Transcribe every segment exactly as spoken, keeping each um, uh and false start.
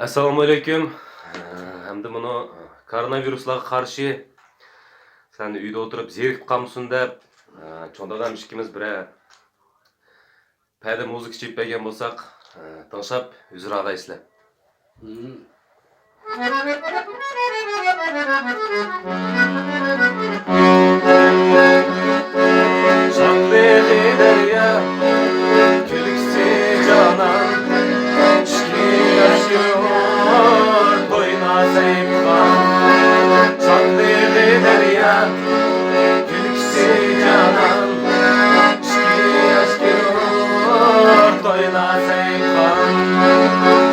ئەسسالامۇئەلەيكۇم. ئەمدى مۇنۇ كوروناۋىرۇسلارغا قارشى سەن ئۆيدە ئولتۇرۇپ زېرىكىپ قالمىسۇن دەپ، چوڭ دادام ئىككىمىز بىرەر پەدە مۇزىكا چېلىپ بەرگەن بولساق، تىڭشاپ ھۇزۇر ئالايسىلەر. چاقنىدى دەريا، كۈلكىسى جانان، ئىچكى ياش كۆڭۈل تويلا سەيىپخان. چاقنىدى دەريا، كۈلكىسى جانان، ئىچكى ياش كۆڭۈل تويلا سەيىپخان.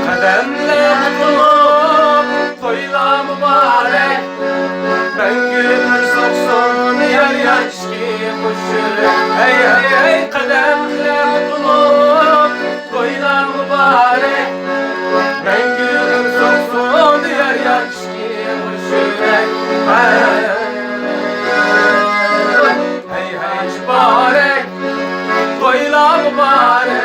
قەدەملەر تۇتۇلۇپ، تويلار مۇبارەك، مەڭگۈ بىر سوقسۇن يار يار ئىچكى قۇش يۈرەك. ھەي، ھەي، ھەي، قەدەملەر تۇتۇلۇپ، تويلار مۇبارەك، مەڭگۈ بىر سوقسۇن يار يار ئىچكى قۇش يۈرەك. ھەي، ھەي، مۇبارەك، تويلار مۇبارەك.